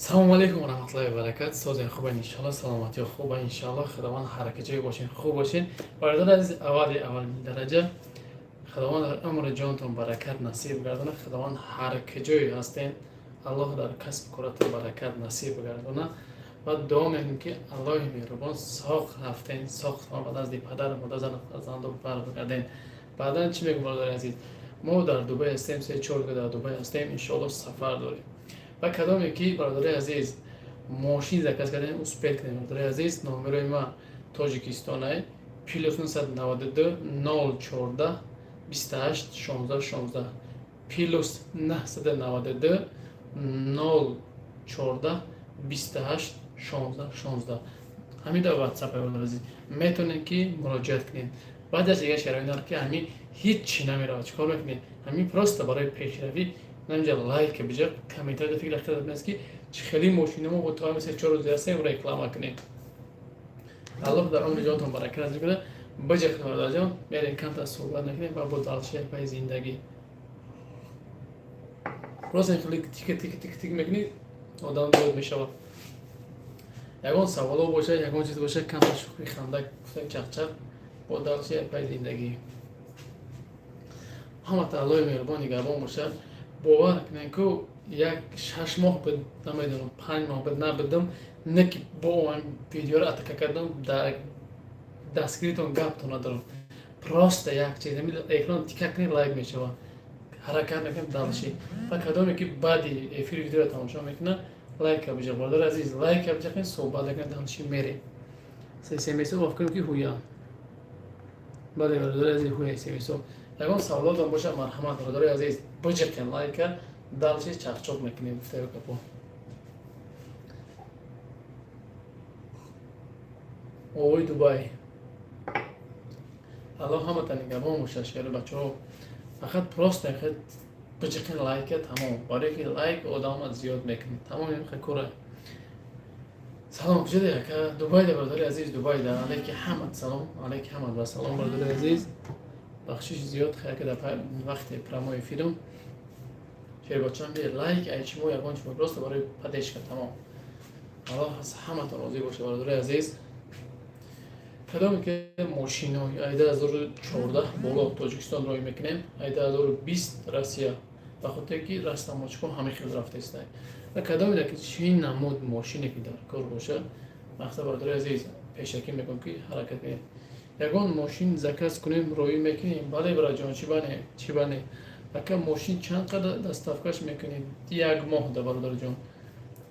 Салому алейкум варахматуллоҳи вабаракат. Созен, хубен, иншалло, саломатиё хуба, иншалло. Худованд ҳаракат ҷой бошен, хуб бошен. Бародари азиз, аввали аввалин дараҷа Худованд дар умри ҷонтон баракат насиб гардона. Худованд ҳар куҷое ҳастен, Аллоҳ дар касбу коратон баракат насиб гардона ва дуо мекунем, ки Аллоҳи меҳрубон соқ рафтен, соқ ба назди падару модар, зану фарзанду баргарден. Баъдан чӣ мегӯм, бародари азиз? Мо дар Дубай ҳастем, 3-4 дар Дубай ҳастем, иншоалло, сафар дорем. Ва кадоме ки, бародари азиз, мошин заказ кардем, успеть кунем. Бародари азиз, номерои ма Тоҷикистонай: +992 014 28 16 16, +992 014 28 16 16. Ҳамин дар Ватсап, бародари азиз, метавонед ки муроҷиат кунед. Баъд аз дигар шароит ки ҳамин ҳеҷ намеравад, чӣ кор мекунед? Ҳамин просто барои пешравӣ наминҷа лайк биҷа, комментария, фикр аст, ки чӣ хеле мошинамо бо то 3-4 рӯзи ҳастем, реклама кунем. Аллоҳ дар умри ҷонтон баракат насиб кунад. Биҷа, бародарҷон, мерем, камтар суҳбат мекунем ва бо дальше паи зиндагӣ. Просто хеле тика тик тик тик мекунӣ, одам зиёд мешавад. Ягон саволо бошад, ягон чиз бошад, камтар шӯхӣ, ханда, чақчақ, бо дальше паи зиндагӣ. Ҳамата Аллоҳи меҳрубон нигаҳбон бошад. Бовар кунед, ку як 6 моҳ буд, намедонам, 5 моҳ буд, набудам, не ки бо видеоро атака кардам. Дар дастгиритон гаптон надорам. Просто як чиз, экран тика кунед, лайк мешавад. Ҳаракат мекунем дальше. Ва кадоме ки баъди эфири видеоро тамошо мекунад, лайка биҷа. Бародари азиз, лайка биҷа, суҳбат мекунем, дальше мерем. Смсо ваф кунем, ки ҳуя. Бале, бародари азиз, ҳуя смсо. Ягон саволотон бошад, марҳамат, бародари азиз, биҷиқен лайка, дальше чақчоқ мекунем, гуфтаё капо. Овои Дубай. Аллоҳ ҳамата нигаҳбон бошад. Шери бачаҳо, фақат просто биҷиқин лайка, тамом. Барое ки лайк одама зиёд мекунад, тамом, кора. Салом, куҷода, яка? Дубайда, бародари азиз, Дубайда. Алайки ҳамат салом, алайки ҳамат ва салом, бародари азиз. Бахшиш зиёд, хайр, дар вақти прямой эфирам. Шербачам, лайк айчи мо ягон чи, просто барои поддержка, тамом. Аллоҳ аз ҳаматон розӣ бошад, бародари азиз. Кадоме ки мошино ай 2014 боло Тоҷикистон роҳӣ мекунем, ай 2020 Россия, ба хотире ки растамочко ҳамин хел рафтаистай. Ва кадоме ки чӣ намуд мошине ки дар кор бошад, мақсад, бародари азиз, пешакӣ мекунем, ки ҳаракат кунем, ягон мошин заказ кунем, роҳӣ мекунем. Бале, бираҷон, чӣ бане, чӣ бане. Ака, мошин чанд қадар доставкаш мекунед? Як моҳ да, бародарҷон.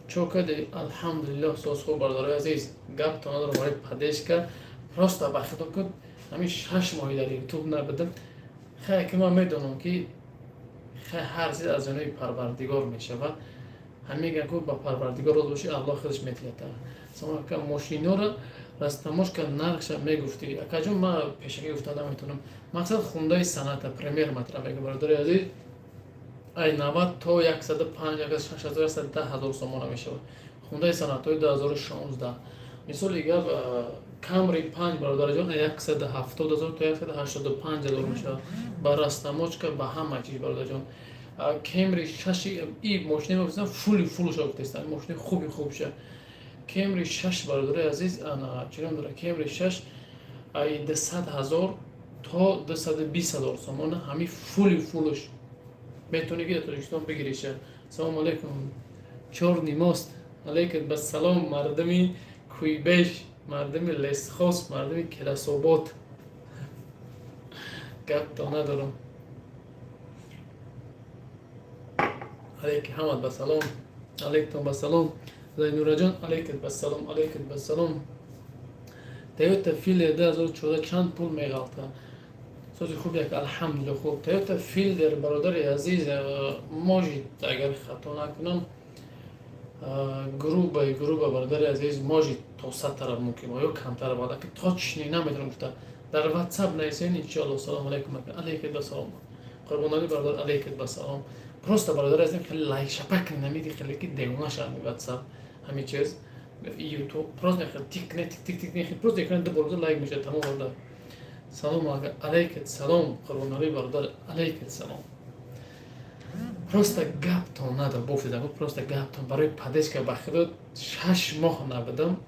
Чо каде? Алҳамдулиллоҳ, соз хуб. Бародарои азиз, гап то надорам, барои поддержка просто ба худо кун. Ҳамин 6 моҳи дар Ютуб набудам. Хай, ки ман медонам, ки хай, ҳар чиз аз ҷониби Парвардигор мешавад. Ҳам мегӯям, ку ба Парвардигор роз бошӣ, Аллоҳ худаш метиҳад. Мошиноро растаможка нархша мегуфтӣ, акаҷон? Ман пешакӣ гуфта наметавонам. Мақсад, Хундаи Соната премьер матра мегӯям, бародари азиз, ай 90 то 105, 106 ҳазор, 110 ҳазор сомона мешавад. Хундаи Сонатаи 2016. Мисоли гап, Камри 5, бародарҷон, 170 ҳазор то 185 ҳазор мешавад, ба растаможка, ба ҳама чиз, бародарҷон. Кемри 6, и мошина мегуфтам, фули фулша гуфтестам, мошини хуби хубша. Кемри 6, бародари азиз, чӣ ном дора, Кемри 6 ай 200 ҳазор то 220 ҳазор сомона, ҳамин фули фулш метавонӣ ки дар Тоҷикистон бигириша. Ассалому алайкум, Чёрный мост. Алейкум басалом, мардуми Куйбеш, мардуми Лесхоз, мардуми Келасобод, гап то надорам. Алейки ҳамад басалом, алейктон басалом, Зайнураҷон, алейкум басалом, алейкум басалом. Тойота Филдер 2014 чанд пул меғалта? Сози хуб, як, алҳамдулилла, хуб. Тойота Филдер, бародари азиз, может, агар хато накунам, грубо, бародари азиз, может, то 100 тараф мумкин ё камтар, балки точно наметавонам гуфта. Дар Ватсап нависен, иншоалло. Салому алайкум, алейкум басалом, Қурбонали бародар, алейкум басалом. Просто, бародари азиз, хеле лайк шапак кунед, намиди хеле ки девона шавам. Ватсап, ҳамин чиз, Ютуб, просто тик не, тик тик тик не, просто экран ду бор лайк мешавад, тамом. Бародар, салом, алейкум салом, Қурбонали бародар, алейкум салом. Просто гаптон надо бофтида, просто гаптон барои поддержка ба худо 6 моҳ набудам.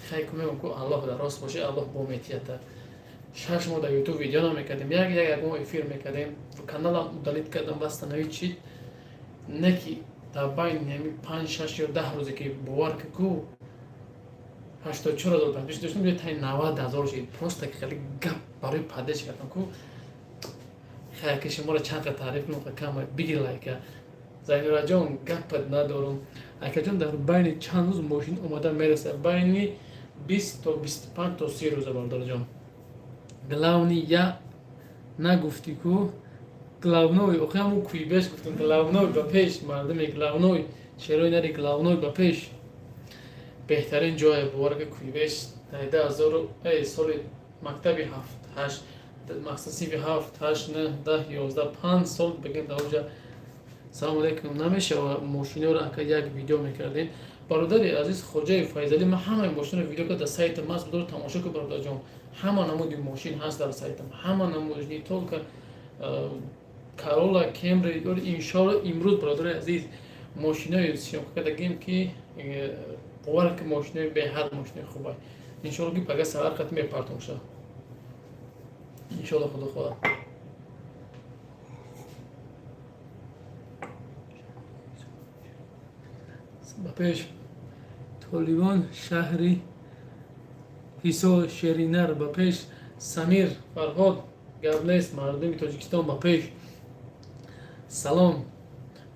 Хай, мегӯм, ку Аллоҳ дар рост боши, Аллоҳ бо метията. 6 моҳ дар Ютуб видео намекардем, як як ягон эфир мекардем, каналам удалить кардам, восстановить шид. Не ки дар байни ҳами 5, 6 ё 10 рӯзе ки, бовар ку, 84 000 подписчик доштам, таи 90 000 шид. Просто хеле гап барои поддержка кардам ку. Хай, ки шуморо чанд қа таъриф кунам, кама. Биги лайка. Зайнураҷон, гапат надорум, акаҷон. Дар байни чанд рӯз мошин омада мерасад? Байни 20 то 25 то 30 рӯза, бародарҷон. Главный я нагуфтӣ ку, главной охи ҳамун куйбеш гуфтам. Главной ба пеш, мардуми главной, шерои нари, главной ба пеш. Беҳтарин ҷое, бовар ка, куйбеш. Даҳазору соли мактаби ҳафт ҳашт, мақсад синфи ҳафт, ҳашт, нӯҳ, 10, 11, 5 сол бигем дар оҷа. Салому алейкум, намешава мошиноро, ака, як видео мекардем? Бародари азиз Хоҷаи Файзалӣ, ман ҳамаи мошиноро видео кард, дар сайтам аст, будор тамошо кун, бародарҷон. Ҳама намуди мошин ҳаст дар сайтам, ҳама намуди, не только Карола, Кемри. Иншоалло, имрӯз, бародари азиз, мошинои съёмка кардагим, ки бовар ки мошинои беҳад, мошинои хуба. Иншоалло, ки пага саҳар қати мепартомша, иншоалло, худо хоҳад. Ба пеш, Толибон, шаҳри Ҳисор, Шеринар, ба пеш. Самир Фарҳод, гап нест, мардуми Тоҷикистон ба пеш. Салом,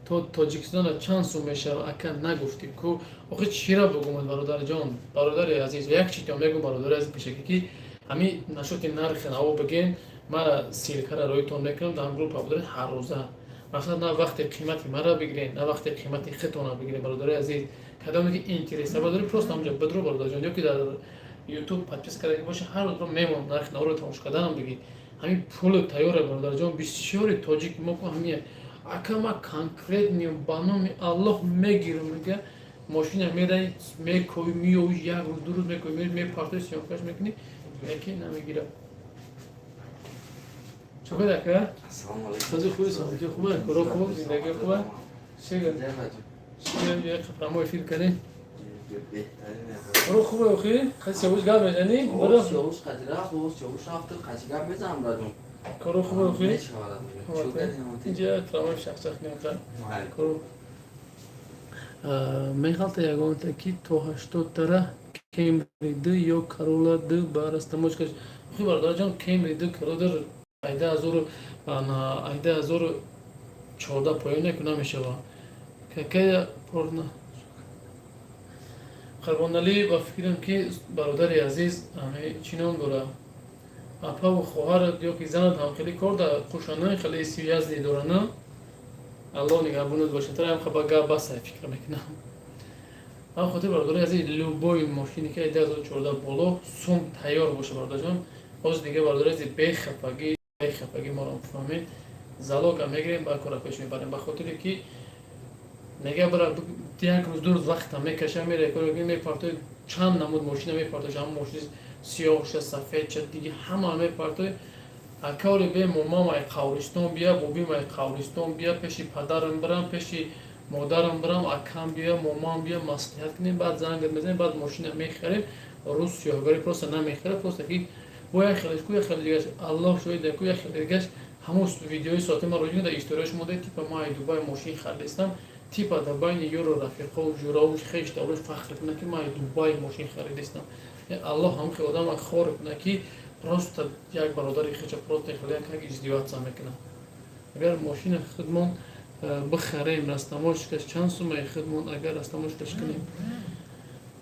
то Тоҷикистона чанд сум мешавад, ака, нагуфтӣ ку? Охи чира бугумад, бародарҷон, бародари азиз? Як читон мегум, бародари азиз, пешакӣ, ки ҳами нашоти нархи наво бигем, мара ссылка ра роитон мекунам, дар группа будоред ҳаррӯза. Мақсад, на вақти қимати мара бигирен, на вақти қимати хитона бигирен. Бародари азиз, кадоме ки интерес бародари, просто ҳамҷо бидро, бародарҷон, ё ки дар Ютуб подписка кардаги боша, ҳар рӯзро мемонам, нархи наворо тамошо карданам бигӣ. Ҳамин пулу тайёре, бародарҷон. Бисёри тоҷики мо ку ҳамия: «Ака, ма конкретно ба номи Аллоҳ мегирам», мега. Мошина мераи, мекови, миёви, як рӯз, 2 рӯз мекови, мепартои, съёмка ш мекунӣ, яке намегирад. Чокад, ака? Сози хуби, саломатӣ хуба, коро хуб, зиндагӣ хуба. Чига як прямой эфир кардем. Коро хубе, охи? Хай, Сиёвуш гап мезанӣ? Сиёвуш қадира хуб, Сиёвуш рафту қаси гап мезанам, брадум. Коро хубе, охи? Инҷа прямой шахшах немка. Коро мехалта ягонта ки то 80 тара Кемри д ё Карола д ба растаможка. Охи, бародарҷон, Кемри д, Карола айда ҳазору айда 1014 поён неку намешава. Какая порно Қурбоналӣ, ба фикрам, ки бародари азиз, чӣ ном дора, апаву хоҳарат ё ки занат ҳам хеле кор да қушана, хеле связь дорана. Аллоҳ нигаҳбонат бошад. Тараам хаба гап басай, фикр мекунам. Ба хотир, бародари азиз, любой мошине ки 2014 боло, сум тайёр боша, бародарҷон. Ҳозир дига, бародари азиз, бехафагӣ, бехафагӣ моро фаҳмед, залог а мегирем, ба кора пеш мебарем. Ба хотире ки мега бара, як рӯз, 2 рӯз вақта мекаша, мере, мепартои, чанд намуд мошина мепартои, ҳама мошини сиёҳша, сафедша, диги ҳама мепартои. Акаоре бе момам ай қавристон бия, бобим ай қавристон бия, пеши падарам бирам, пеши модарам бирам, акам бия, момам бия, маслиҳат кунем, баъд зангат мезанем, баъд мошина мехарем. Рӯз сиёҳгарӣ просто намехарем, просто ки бо як хелеш ку, як хеле дигаш, Аллоҳ шоҳид ку, як хеле дигаш. Ҳамун видеои соати ма роҷи дар история шумо дед, типа ма ай Дубай мошин харидистам, типа дар байни ёру рафиқову ҷураву хештаву фахр кунад, ки ман ай Дубай мошин харидистам. Аллоҳ ҳам хел одама хор кунад, ки просто як бародари хеча просто хеле як издеваться мекунад. Агар мошини худмон бихарем, растаможка ш чанд сумаи худмон, агар растаможка ш кунем?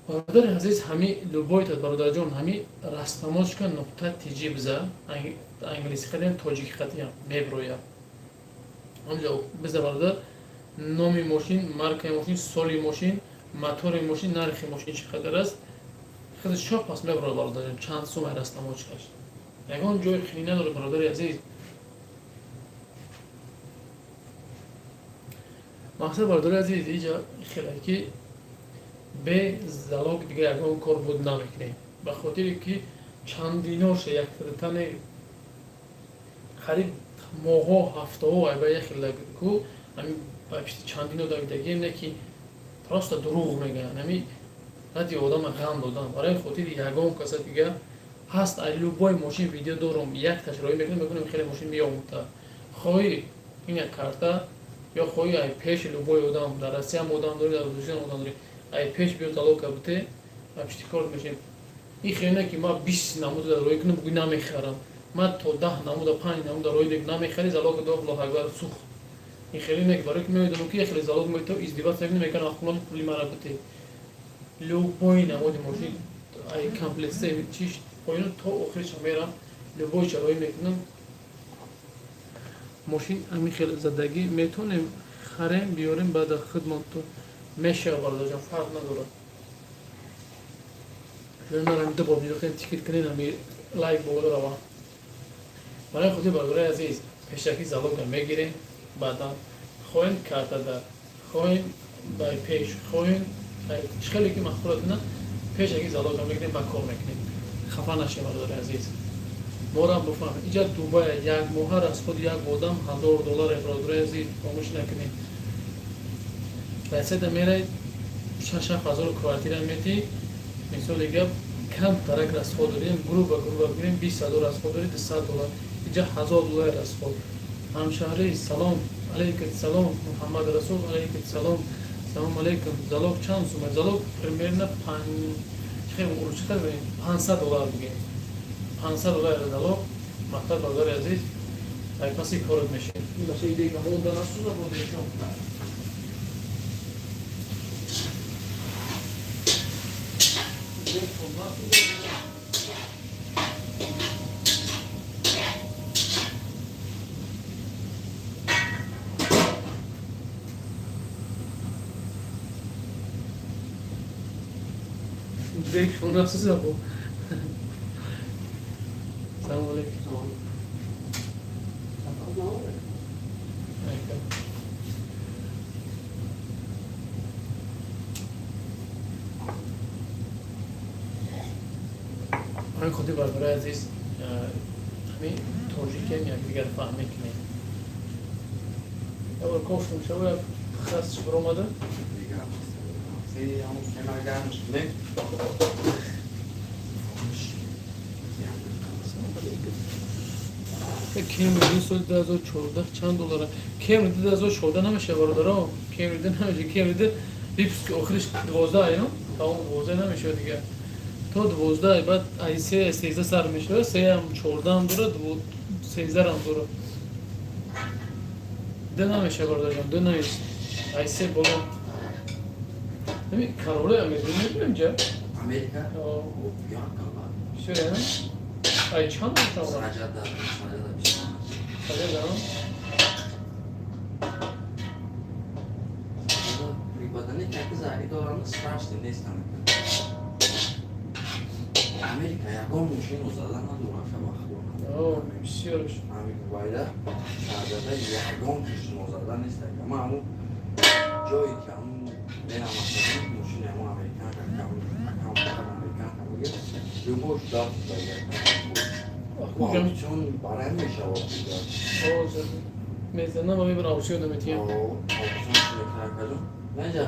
Бародари азиз, ҳами любой та, бародарҷон, ҳами растаможка.tj биза, англиси хатиам, тоҷики хатиам меброяд. Ҳамҷо биза, бародар, номи мошин, маркаи мошин, соли мошин, мотори мошин, нархи мошин чӣ қадар аст, хеле шоқ пас мебарад, бародарҷон, чанд сумаи растаможка ш. Ягон ҷои хеле надорад, бародари азиз. Мақсад, бародари азиз, иҷа хеле ки бе залог дига ягон кор буд намекунем, ба хотире ки чандиноша яктане қариб моҳҳо, ҳафтаҳо айба яхела ку ҳамин. Ба пишти чандино давидагием, не ки просто дурӯғ мегӯянд, ҳами ради одама ғам додан. Барои хотири ягон каса дига ҳаст, ай любой мошин видео дорум, якташ роӣ мекунем, мекунем, хеле мошин меомӯта. Хоҳӣ ин як карта ё хоҳӣ ай пеши любой одам, дар Россиям одам дорӣ, дар Ӯзбекистон одам дорӣ, ай пеш биё, залог кабуте, ба пишти корт мешем. Ин хеле ки ма 20 намуда роӣ кунам, бугӯй намехарам. Ма то 10 намуда, панҷ намуда роӣ дек, намехарӣ, залог до, Аллоҳ акбар, сухт. Ин хеле не, барои ки мемедонам, ки хеле залог мето издеваться мекунам, мекунам, ахлоқи пули мара бите. Любой намуди мошин, ай комплексия чиш поён то охирша мерам, любой чароӣ мекунам. Мошин ҳамин хел задагӣ метонем харем, биёрем, баъд хидмат то мешава, бародарҷон, фарқ надорад. Ду бор видео тикет кунед, ами лайк боло рава. Барои хотири, бародари азиз, пешакӣ залога мегирем, баъдан хоҳем картада, хоҳем ба пеш, хоҳем хеле ки маҳсулотина, пешакӣ залога мегирем, ба кор мекунем. Хафа нашем, бародари азиз, морам бифаҳмед, иҷа Дубая як моҳа расход як одам 1000 доллар, бародари азиз, фаромӯш накунед. Россияда мераед, 6-7 ҳазор квартира метӣ, мисоли гап, камтарак расход дорем, грубо грубо бигирем, 20 ҳазор расход доред, 100 доллар, иҷа 1000 доллар расход. Ҳамшаҳрӣ, салом алейкум, салом, Муҳаммад Расул, алейкум салом, салом алейкум. Залог чанд сума? Залог примерно 500 доллар бигем, 500 доллар залог. Мақсад, бародари азиз, дар паси корот мешем. Монда насуза бодешон. Бек насуза бо. Салом алейкум. Алейкум. Барои худи, бародари азиз, ҳамин тоҷикем, якдигар фаҳм мекунем. Ябор кофтум шава, як хас баромада. Се ҳамун хема гарм шуд, не? Кемри соли 2014 чанд доллара? Кемри 2014 намеша, бародаро, Кемри намеша. Кемри выпуски охириш 12 аю, тамом, 12 намеша дига. То 12, баъд ай се, 13 сар мешава, сеам, 14ам дора, 13ам дора. Д намеша, бародарҷон, д намеша. Ай се боло. Ами Королла Америка мебинем ҷа? Америка? О. Як кала. Всё, я? Ай чанд мешава? Саҷада, саҷада бисёр. Саҷада? Саҷада прибадани как зари доранд, страшный нестанд. Америка ягон мошину зада надорад шабахо. О, бисёрш. Ами вайда саҷада ягон мошину зада нест. Ама ҳамун ҷое ки ҳамун мерамасадем, мошини ҳамун американка, акам фақат американка бигир, любой дафт Куҷа? Чун барай мешавад. Ҳозир мезанам ва мебарам, аукцион наметиҳам. Наҷа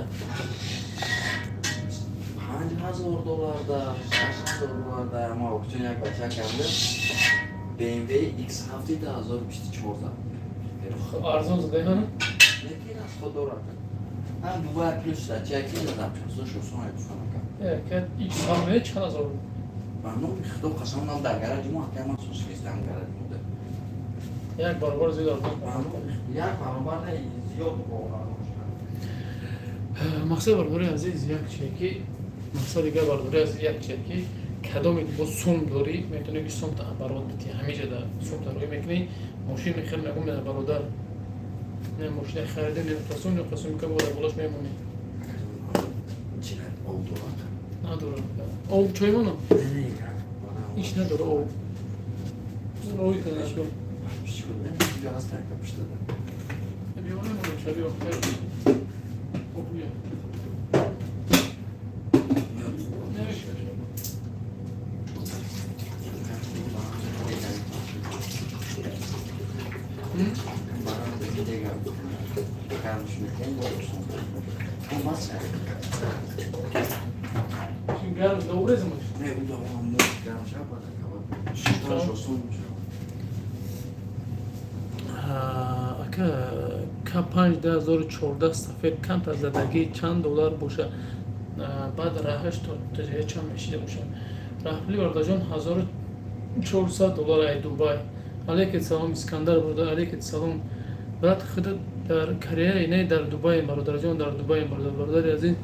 5000 доллар да, 6000 доллар да ама аукцион як бача карда, BMW X7 2024 зад. Арзон зада, ҳа? Не ки расход дорад. Ҳам Дубай плюс да чаки задам, шосон айфонака. Э, ка X7 чанд ҳазор? Ба номи Худо қасам, нам дар гараҷи мо акай ман сос нестам, гараҷи мо да. Як баробар зиёд арзон. Ба номи як баробар не, зиёд баробар. Мақсад, бародари азиз, як чие ки, мақсад дигар, бародари азиз, як чие ки кадоме бо сум дорӣ, метавонӣ ки сумта оборот битӣ. Ҳамиҷа да сумта рӯй мекунӣ, мошин мехарӣ, мегӯм, не, бародар, не, мошина харида, не қасум, не қасум ка бода болош мемонӣ. Чина об дорад? Надорам об, чой монам. Не, не. Ҳеч надора об, рӯй кардашо. Ҷо ҳаст, ка пиштада. Биё, мемонам, шаби охир об бия. Намешавад. М? Гармш мекунем, бо осон. Бас. Гарм добре замаш. Не, уда он мощ гарм шава, баъд ака шиштанаш осон мешавад. Ака, К5 2014 сафед камтар задагӣ чанд доллар боша? Баъд раҳаш то таҷа чанд мешида боша? Раҳпули, бародарҷон, 1400 доллар ай Дубай. Алейкум салом, Искандар бародар, алейкум салом, брат. Худат дар Корея? Не, дар Дубай, бародарҷон, дар Дубай. Бародар, бародари азиз,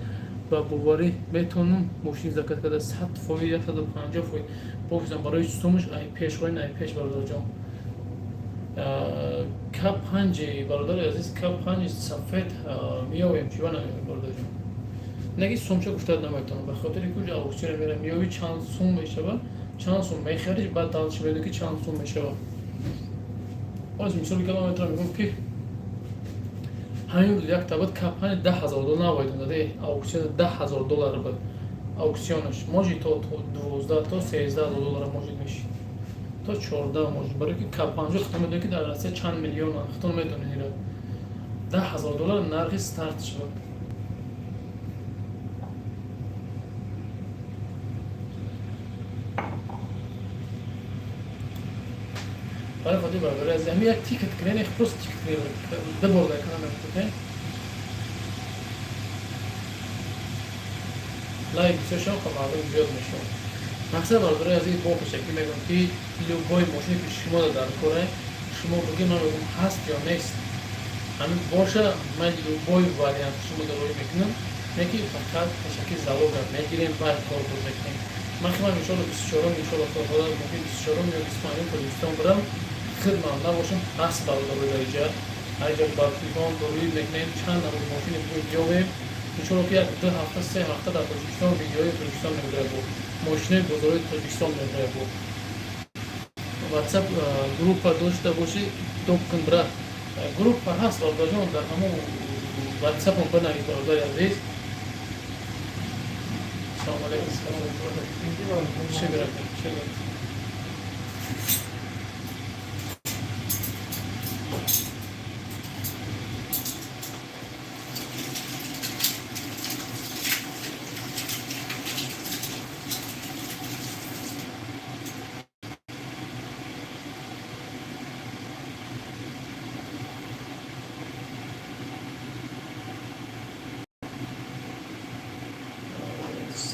ба боварӣ метавонам мошин заказ карда? 100%, 150%. Бохизам барои сумаш ай пеш хоин, ай пеш, бародарҷон. К5, бародари азиз, К5 сафед меёвем, чиба намеёвем, бародарҷон? Наги сумча гуфтад наметавонам, ба хотири ки аукцион мерам, меёви, чанд сум мешава, чанд сум мехариш, баъд дальше медонӣ, ки чанд сум мешава. Оз мисоли ка ман метавонам мегӯям, ки ҳамин буд, як табат К5 10 000 доллар набояд додаде аукцион, 10 000 доллар буд аукционаш, может, то 12, то 13 000 доллара может мешид, то 14 может, барои ки К50 худтон медонед, ки дар Россия чанд миллиона, худтон медонед ира. 10 000 доллар нархи старт шуд. Барои хотир, бародари азиз, ҳами як тикет кунед, просто тикет кунед, ду бор дар канал мекунед, лайк бисёр шава, ха мардум зиёд мешавад. Мақсад, бародари азиз, бо пешакӣ мегӯям, ки любой мошине ки шумо дар коре, шумо бигӣ, ман мегӯям, ҳаст ё нест, ҳамин боша, ман любой вариант шумо дароӣ мекунам, не ки фақат пешакӣ залога мегирем, баъд корбур мекунем. Ман химам, иншолло, 24-ум, иншолло, худо мумкин, 24-ум ё 25-ум Тоҷикистон бурам, хидмат набошам, ҳаст, бародарои, дар иҷа айҷа ба телефон дорӯӣ мекунем, чанд намуд мошини биёвем. Иншолло, ки як ду ҳафта, се ҳафта дар Тоҷикистон видеои Тоҷикистон мегузарад, бо мошинои бозорои Тоҷикистон мегузарад. Бо WhatsApp группа дошта бошӣ, топ кун, брат. Группа ҳаст, бародарҷон, дар ҳамон WhatsApp-он бинавис, бародари азиз. Салому алейкум. Шукр, шукр.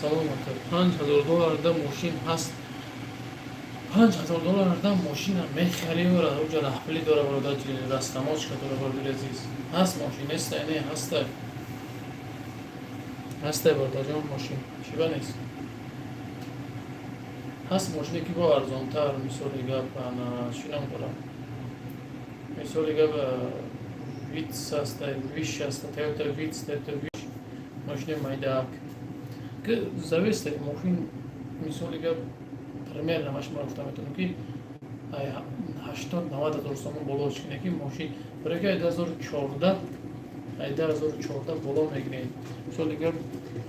Салом, ака, 5000 долларда мошин ҳаст? 5000 долларда мошина мехарӣ, уҷа раҳпулӣ дора, бародар, растаможка дора, бародари азиз. Ҳаст мошин, неста? Не, ҳаста, ҳаста, бародарҷон, мошин чиба нест? Ҳаст мошине, ки бо арзонтар, мисоли гап, чинам дорам, мисоли гап, Витс ҳаста, Виш ҳаста, Тойота Витс, Тойота Виш, мошини майдаак, ки зависит мошин. Мисоли гап, примерно ман шумо гуфта метавонам, ки 80-90 ҳазор сомон боло чикне, ки мошин, барои ки 2014, 2014 боло мегиред. Мисоли гап,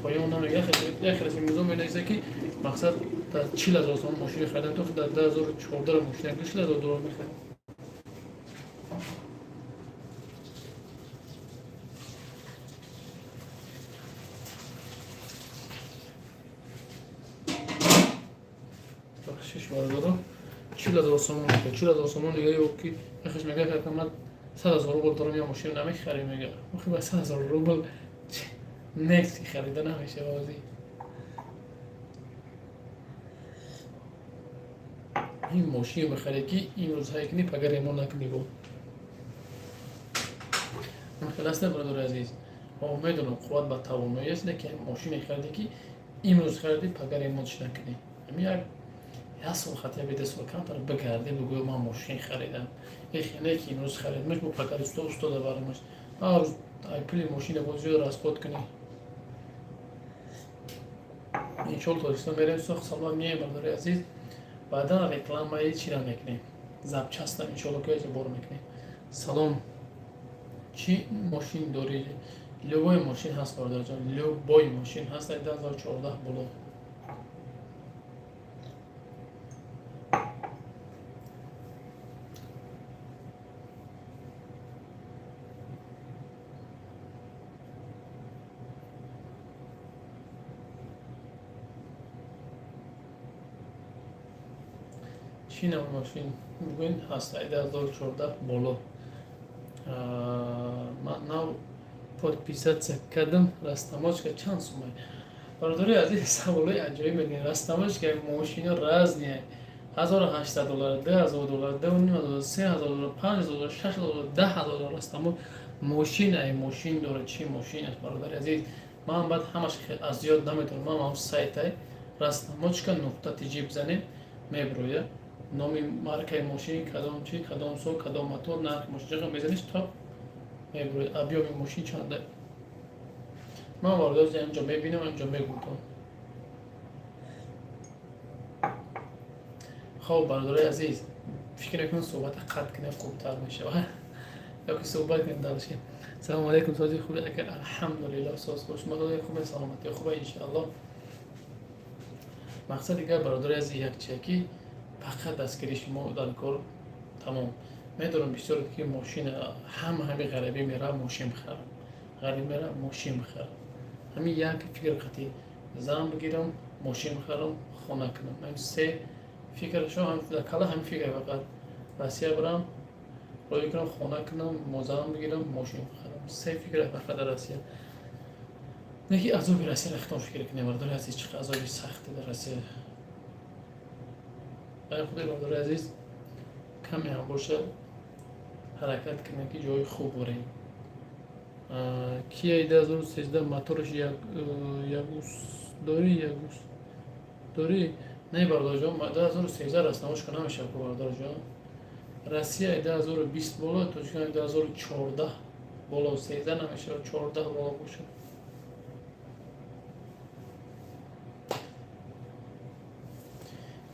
поён намегиред. Як хеле мизо менависа, ки мақсад дар 40 000 сомон мошини харидам, то дар 2014 мошина 40 000 доллар мехарид. Бахшиш, бародаро, 40 000 сомон, 40 000 сомон дига. Ё ки яхеш мега, ка ман 100 000 рубл дорам, я мошина намехарем, мега. Охи, ба 100 000 рубл нест, ки харида намешава. Ози ин мошине бихаре, ки имрӯз ҳай кунӣ, пага ремонт накунӣ. Бо хеласта, бародари азиз, медонам, қувват ба тавоноӣ аст, не ки мошине хариде, ки имрӯз хариди, пага ремонтш накунӣ. Ами як сол, хотя бы 2 сол камтар бигардӣ, бигӯ, ман мошин харидам. Не ки имрӯз харидмаш, бо пага уста устода бармаш, ҳар рӯз ай пули мошина боз зиёд расход кунӣ. Иншолло, Тоҷикистон мерем, сох саломат меоем, бародари азиз. Баъдан рекламаи чира мекунем, запчастам, иншолло, ки бор мекунем. Салом, чӣ мошин дорӣ? Любой мошин ҳаст, бародарҷон, любой мошин ҳаст, 2014 боло. Чӣ намуд мошин бугӯен, ҳаст 2014 боло. Ман нав подписаться кардам. Растаможка чанд сумай? Бародари азиз, саволои аҷоиб медиҳед. Растаможка мошино разные: 1800 доллар, 2000 доллар, 2500, 3000 доллар, 5000 доллар, 6000 доллар, 10 000 доллар. Растамо мошин ай мошин дорад, чӣ мошин аст, бародари азиз. Ман баъд ҳамаш аз ёд наметавонам. Ман ҳам сайтай растаможка.тж бизанем, мебирояд номи маркаи мошин, кадом чи, кадом сол, кадом мотор, нархи мошин чақадр мезаниш, то мебирояд, объёми мошин чанда. Ман, бародари, инҷо мебинам, инҷо мегӯтон. Хоб, бародарои азиз, фикр мекунам, суҳбата қатъ кунем, хубтар мешавад, ёки суҳбат кунем дальше. Салому алайкум, сози хуби, ака? Алҳамдулилло, соз бош. Шумо хуби, саломатӣ хуба, иншаалло. Мақсади гап, бародари азиз, якчия ки фақат дастгирии шумо дар кор, тамом. Медонам, бисёр ки мошина ҳама ҳами ғарибӣ меравад, мошин бихарам, ғариб меравад, мошин бихарам. Ҳамин як фикр қатӣ: зан бигирам, мошин бихарам, хона кунам. Ҳамин се фикрашо дар кала, ҳамин фикр: фақат Россия бирам, роҳӣ кунам, хона кунам, зан бигирам, мошин бихарам. Се фикр фақат дар Россия. Не ки азоби Россияро хитон фикр кунем, бародари азиз, чӣ қадр азоби сахте дар Россия. Барои худи, бародари азиз, каме ҳам боша, ҳаракат кунем, ки ҷои хуб борем. Кияи 2013 мотораш ягус дорӣ? Ягус дорӣ? Не, бародарҷон, 2013 растаможка намешавад, бародарҷон. Россия 2020 боло, Тоҷикистон 2014 боло, 13 намешавад, 14 боло бошад.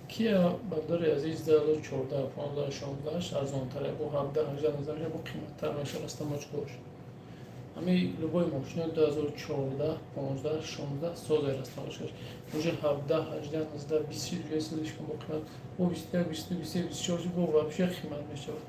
Кия, бародари азиз, 2014, 15, 16 арзонтаре, бо 17, 18, 19 мешавад, бо қиматтар мешавад растаможкаош. Ҳами любой мошина 2014, 15, 16 созай растаможкаш. Уже 17, 18, 19, 20 уже слишком бо қимат, бо 21, 22, 23, 24 бо вообще қимат мешавад.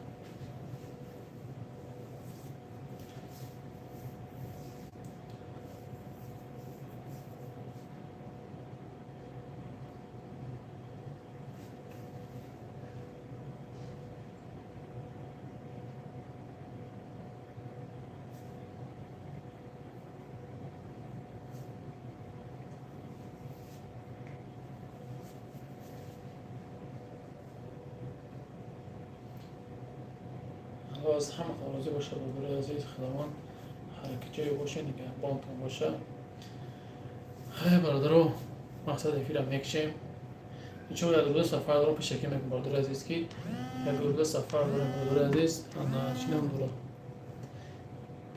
Аллоҳ аз ҳаматон розӣ бошад, бародарои азиз. Худованд ҳар ки ҷое боша, нигаҳбонтон боша. Хайр, бародаро, мақсад эфира мекушем. Иншоалло, як рӯза сафар дорам, пешакӣ мекунам, бародари азиз, ки як рӯза сафар дорем, бародари азиз. Чӣ ном дорад,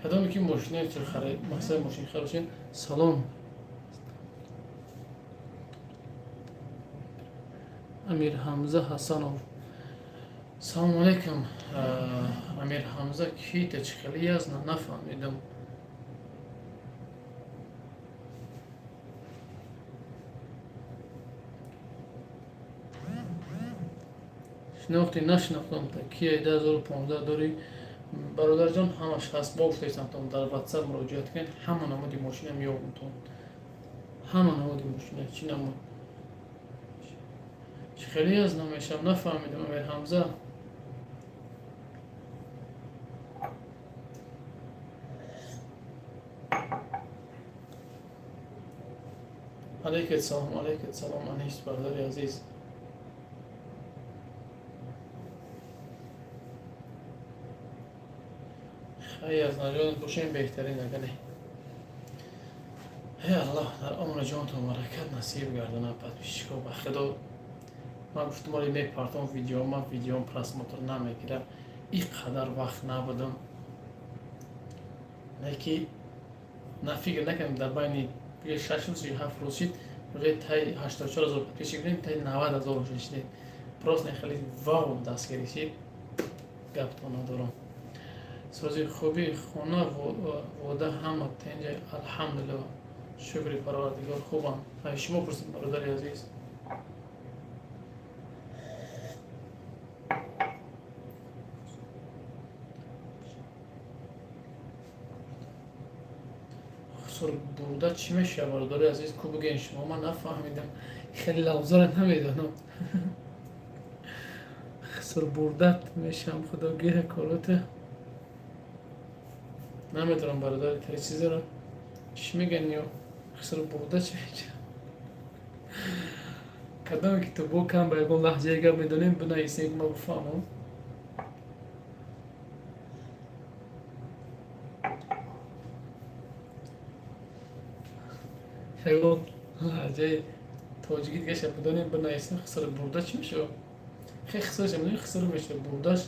кадоме ки мошина мақсади мошин харошед. Салом, Амирҳамза Ҳасанов. Салому алайкум, Амирҳамза. Кита, чӣ хеле язна нафаҳмидам. Шинохтӣ, нашинохтам. Кияи 2015 дорӣ? Бародарҷон, ҳамаш ҳаст, бо гуфтаистам, дар Ватсап муроҷиат кунед, ҳама намуди мошина меёбумтон. Ҳама намуди мошина, чӣ намуд, чӣ хеле аз намешавам, нафаҳмидам, Амирҳамза. Алайкум салом, алайкум салом, Анис, бародари азиз. Хай, аз наҷот бошем, беҳтарин. Агане, эй Аллоҳ, дар умри ҷонтон баракат насиб гардона. Подписчико, ба худо, ман гуфтам, оли мепартом видео, ман видеом просмотр намегирам. Ин қадар вақт набудам, не ки на фикр накардам, дар байни 6 рӯз ё 7 рӯз шид, уже тай 84 000 подписчик будем, тай 90 000 уже шидем. Просто хеле вау, дастгирӣ шид, гаптон надорам. Сози хуби, хона вода ҳама тенҷа? Алҳамдулилло, шукри Парвардигор, хубам. Шумо пурсед, бародари азиз. Сурбурда чӣ мешавад, бародари азиз? Ку бигӯен шумо, ман нафаҳмидам, хеле лавзаро намедонам. Хисрбурдат мешавам, худо гира корота. Намедонам, бародари, тари чизаро чӣ меган ё хисрбурда чӣ меша. Кадоме ки ту бо кам ба ягон лаҳҷае гап медонем, бинависем, ки ма бифаҳмам. Ягон лаҳҷаи тоҷикӣ дигаша бидонем, бинависем. Хисрбурда чӣ мешава? Хе, хисрша медонем, хиср мешава, бурдаш.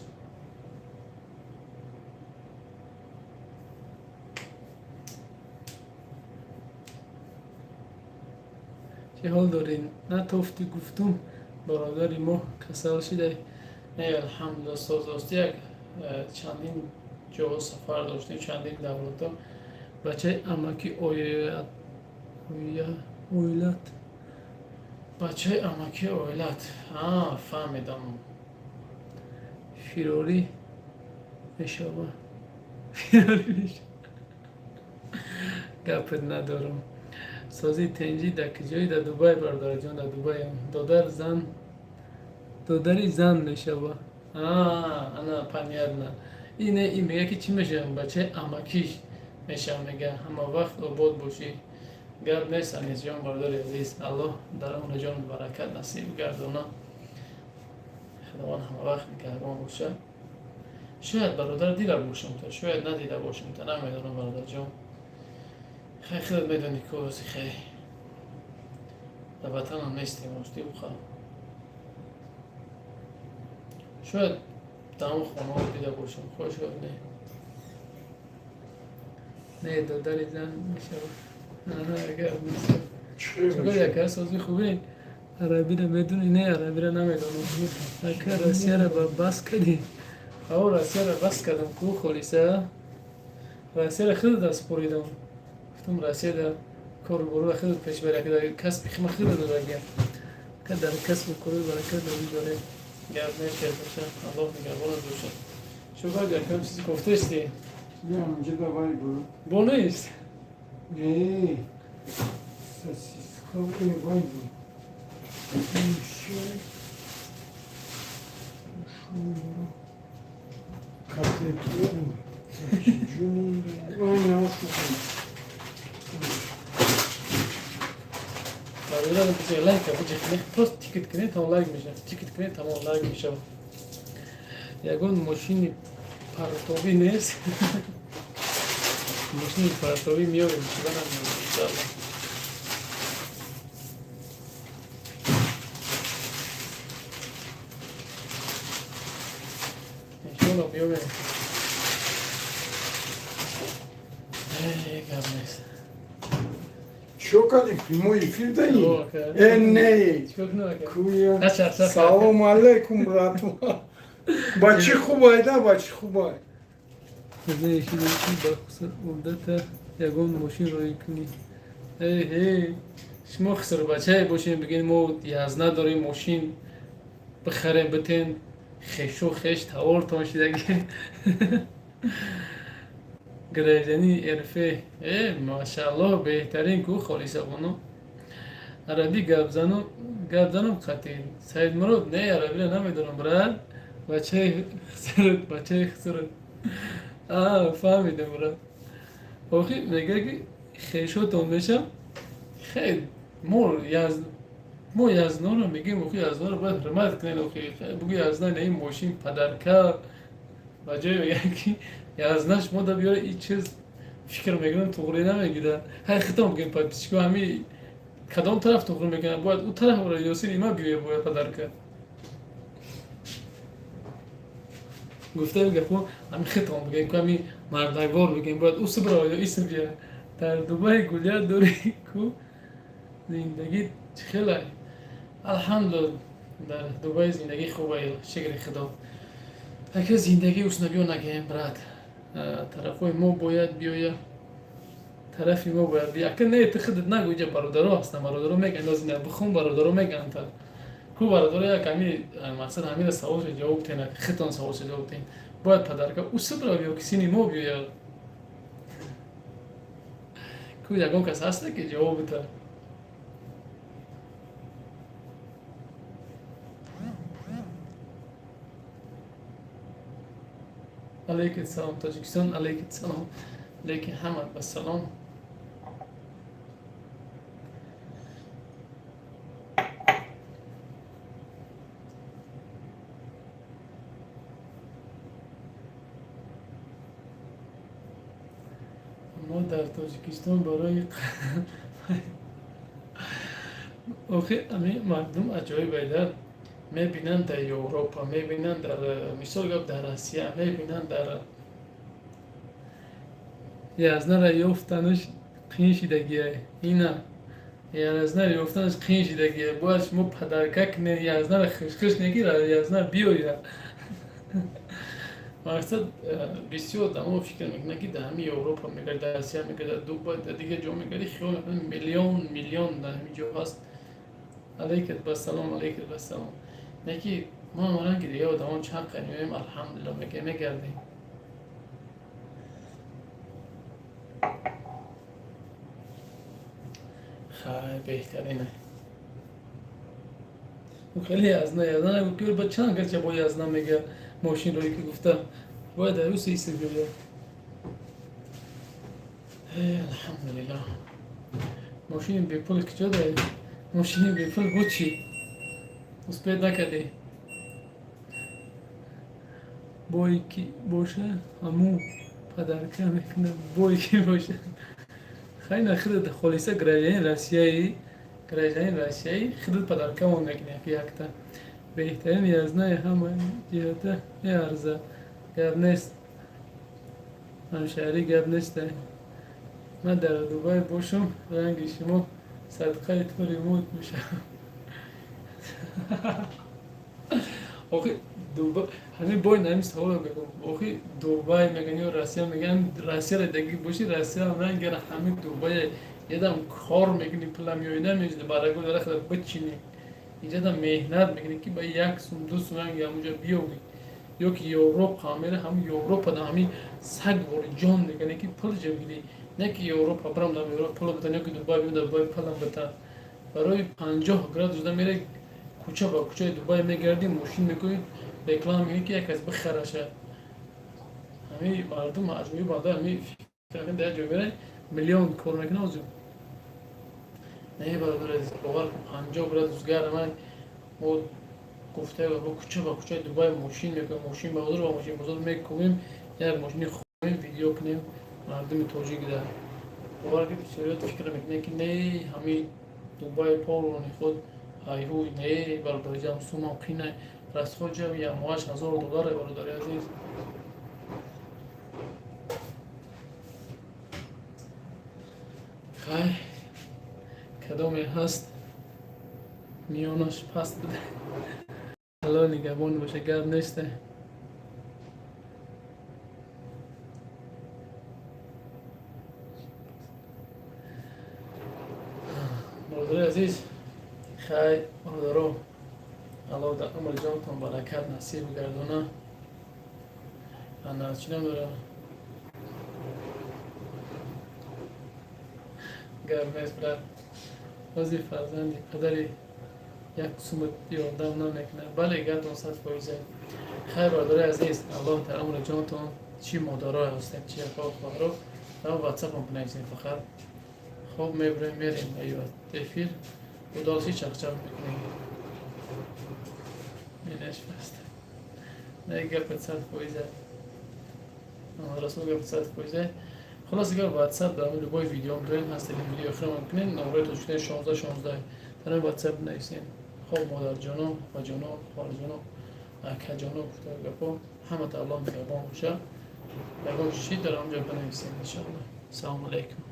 Чӣ ҳол дорӣ? Натофтӣ, гуфтум, бародари мо касал шидай. Не, алҳамдулилла, соз дости. Як чандин ҷоҳо сафар доштем, чандин давлатҳо. Бачаи амаки оилат, бачаи амаки оилат. Фаҳмидам, фирорӣ мешава, фирорӣ мешава, гапат надорам. Сози тенҷӣ дар куҷои? Дар Дубай, бародарҷон, дар Дубаям. Додар зан, додари зан мешава. Ана, понятно. Ине, ин мега ки чӣ мешавам, бачаи амакиш мешавам, мега. Ҳама вақт обод бошӣ. Гап нест, Анисҷон, бародари азиз, Аллоҳ дар умраҷон баракат насиб гардона. Худованд ҳама вақт нигаҳбон бошад. Шояд, бародар, дида бошам та, шояд надида бошам та, намедонам, бародарҷон. Хай, худат медонӣ, кози хай дар ватанам нестем, рости уха. Шояд дар он хонаҳо дида бошам, хо, шояд не. Не, додари зан мешавад. Агар яка сози хубе, арабиро медонӣ? Не, арабиро намедонам. Ака, Россияро бас кардӣ? Ао, Россияро бас кардам ку, холиса. Россияро хеле даст буридам. Гуфтам, Россияда кору боруро хеле пеш бари, дар касби хима хеле додагия. Дар касбу кори баракат дорем. Гап нешед боша, Аллоҳ нигаҳбонат бошад. Шукр, якам чизи гуфтаисти? Бо нест? Не, сосиска вай буд. Котлету. Ой, наушники. Бародарам, биза лайка биҷиқне, просто тикит кунед, тамом лайк мешавад. Тикит кунед, тамом лайк мешавад. Ягон мошини партобӣ нест? Мошини партобӣ меёрем, чиба намеёрем, иншоалло. Иншоалло меёрем. Гап нест. Чё кардем? Прямой эфир даи? Э, не. Куя. Салом алейкум, брату. Ба чӣ хубай да, ба чӣ хубай? Ба ягон мошин роӣ кунӣ. Э, шумо хисрбачае бошем, бигӯед, мо язна дорем, мошин бихарем, битен хешу хеш тавортон шидаги. Гражданин РФ, э, машааллоҳ, беҳтарин ку, холисабону. Арабӣ гапзану, гапзанум қатъӣ. Саидмурод, не, арабиро намедонам, брат. Бачаи хисрат, бачаи хисрат. А, фаҳмидам, брат. Охи мега ки хешотон мешам. Хей, мо язноро мегӯем, охи, язноро бояд ҳурмат кунед, охи. Бугӯ, язна ин мошин подарка. Ба ҷое мегӯяд ки язна шумо да биёра, ин чиз фикр мекунам, туғрӣ намегирад. Ҳай, хитом бигӯем, подписчико, ҳами кадом тараф туғрӣ мекунад? Бояд ӯ тараф ёсин има биёя, бояд подарка. Гуфтаем гапо, ҳами хитом бигӯем ку, ҳами мардаквор бигӯем, бояд ӯ сибра ё исм бия. Дар Дубай гулия дорӣ ку, зиндагӣ чӣ хелай? Алҳамдулилла, дар Дубай зиндагӣ хубай, шукри Худо. Ака, зиндагӣ уснабиё нагӯем, брат. Тарафҳои мо бояд биёя, тарафи мо бояд бия. Ака, не, ту худат нагӯ, иҷа бародаро ҳастанд, бародаро мегӯянд, лозим бихон, бародаро мегӯянд та. Ку бародаро, як ҳами мақсад ҳамира саволша ҷавоб тен, хитон саволша ҷавоб тен. Бояд подарка ӯ сибра биё ки сини мо биёя? Ку ягон кас ҳаста ки ҷавоб бита? Алейкум салом, Тоҷикистон, алейкум салом. Лекин ҳама ба салом. Мо дар Тоҷикистон барои охи ами мардум аҷоиб айдар мебинанд, дар Европа мебинанд, дар мисол гап, дар Россия мебинанд, дар язнара ёфтанаш қиин шидагия. Ина язнара ёфтанаш қиин шидагия. Бояд шумо подарка кунед, язнара хишхиш неки язна биёяд. Мақсад, бисёр одамо фикр мекунанд, ки дар ҳами Европа мегарди, дар Россия мегарди, дар Дубай, дар дигар ҷо мегарди, хиёл мекунанд, миллион миллион дар ҳамин ҷо ҳаст. Алейкум басалом, алейкум басалом. Не ки мо ранги дигар одамон чанд қа меоем, алҳамдулилла, мегардем. Хай, беҳтарине. Хеле язна язна ки ба чанд кас бо язна мега, мошинро ки гуфта бояд дар рӯси иси биёяд. Алҳамдулиллаҳ. Мошини бепул куҷо дорӣ? Мошини бепул буд, чӣ успеть накардӣ? Бое ки боша, ҳамун подарка мекунад, бое ки боша. Хайна худат холиса гражданин Россияи, гражданин Россияи, худат подаркамон мекунӣ якта. Беҳтарин язнаи, ҳама ҷиҳата меарза. Гап нест, ҳамшаҳрӣ, гап нест. Ман дар Дубай бошам, ранги шумо садқаи тури муд мешавам. Охи ҳамин бой ҳамин саволо мегӯм. Охи Дубай мегӯян ё Россия мегӯян, Россияро даги боши, Россия рангера ҳамин Дубай ядам кор мекунӣ, пулам ёй намешуда, бараго дарахта бичинӣ, инҷадам меҳнат мекунӣ, ки ба як сум, ду сум ранги ҳамунҷо биёвӣ. Ё ки Европа мера, ҳамин Европада ҳамин саг бори ҷон мекунӣ, ки пул ҷо бигирӣ. Не ки Европа бирам, дар Европа пул битан, ё ки Дубай биём, дар Дубай пулам битан. Барои 50 градус да мере, кӯча ба кӯчаи Дубай мегардӣ, мошин мекунӣ, реклама мекунӣ, ки як кас бихараша. Ҳамин мардум аҷоиб бада, ҳамин фикр дар ҷо мере, миллион кор мекунад озу. Не, бародар азиз, бовар кун, 50 градус гармай, мо гуфта кӯча ба кӯчаи Дубай мошин мекунем, мошин бозор ба мошин бозор мекунем, як мошини хуб видео кунем. Мардуми тоҷик да бовар ки бисёрият фикр мекунанд, ки не, ҳамин Дубай полони худ ҳайҳуй. Не, бародариҷам, сумам қина расход ҷам ямоаш 1000 доллар, бародари азиз. Хай, кадоме ҳаст, миёнаш паст буда, Алло нигаҳбон боша. Гап несте. Бародари азиз. Хай, бародаро, Алло дар умри ҷонтон баракат насиб гардона. Ана чӣ намедонам, гап нест, брат. Бози фарзанди падари як сумат ёрдам намекунад. Бале, гапатон 100%. Хайр, бародари азиз, Аллоҳ дар умри ҷонтон, чӣ модарое ҳастем, чӣ апа, хоҳаро, дар ватсапам бинависем фақат. Хоб, мебурем, мерем эфир удалши, чақчақ мекунем. Инаш паст не, гапат 100%, расул, гапат 100%. Хулос, агар ватсап дар любой видеом дорем ҳаст, ин видео охирам кунем, номрои тоҷикистон 16 16, дар ватсап нависем. Хоб, модарҷоно, апаҷоно, хоҳарҷоно, акаҷоно, гуфта гапо, ҳамата Аллоҳ меҳрубон боша. Ягон чӣ дар он ҷо бинависем, иншоалло. Салому алайкум.